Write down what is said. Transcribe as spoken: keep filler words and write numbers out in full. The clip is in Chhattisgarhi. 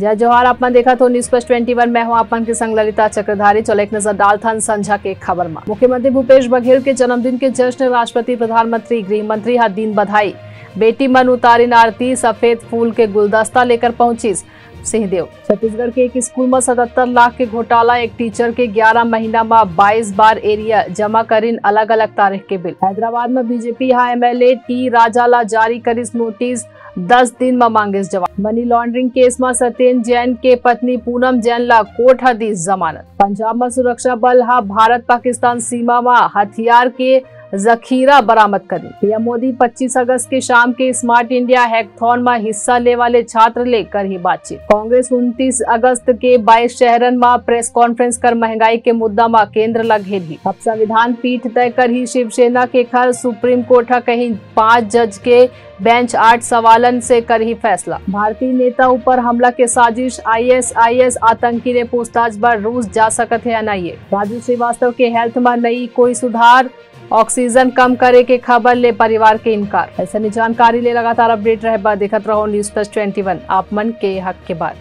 जय जोहार, आप मन देखत हो News Plus twenty one, मैं हूं आप मन के संग ललिता चक्रधारी। चलो एक नजर डालथन संझा के खबर मा। मुख्यमंत्री भूपेश बघेल के जन्मदिन के जश्न राष्ट्रपति, प्रधानमंत्री, गृह मंत्री हा दीन बधाई। बेटी मन उतारिन आरती, सफेद फूल के गुलदस्ता लेकर पहुंचिस सिंहदेव। छत्तीसगढ़ के एक स्कूल म सतहत्तर लाख के घोटाला, एक टीचर के ग्यारह महीना म बाईस बार एरियर, जमा करिन अलग-अलग तारीख के बिल। हैदराबाद म बीजेपी हा एमएलए टी राजा ला जारी करिस नोटिस, दस दिन म मांगिस जवाब। मनी लॉन्ड्रिंग केस म सत्येन जैन के पत्नी पूनम जैन ला कोर्ट ह दिस जमानत। पंजाब म सुरक्षा बल ह भारत पाकिस्तान सीमा म हथियार के जखीरा बरामद करिन। पीएम मोदी पच्चीस अगस्त के शाम के स्मार्ट इंडिया हैकथॉन म हिस्सा ले वाले छात्र ले करही बातचीत। कांग्रेस उनतीस अगस्त के बाईस शहरन म प्रेस कॉन्फ्रेंस कर महंगाई के मुद्दा म केंद्र ल घेरही। अब संविधान पीठ तय करही शिवसेना के खर, सुप्रीम कोर्ट ह कहीं पांच जज के बेंच आठ सवालन से करही फैसला। भारतीय नेता ऊपर हमला के साजिश, आईएएस, आईएएस आतंकी ले पूछताछ बर रूस जा सकत हे एनआईए। राजू श्रीवास्तव के हेल्थ म नई कोई सुधार, ऑक्सीजन कम करे के खबर ले परिवार के इनकार। ऐसने जानकारी ले लगातार अपडेट रहे बर देखत रहो News Plus twenty one, आप मन के हक के बात।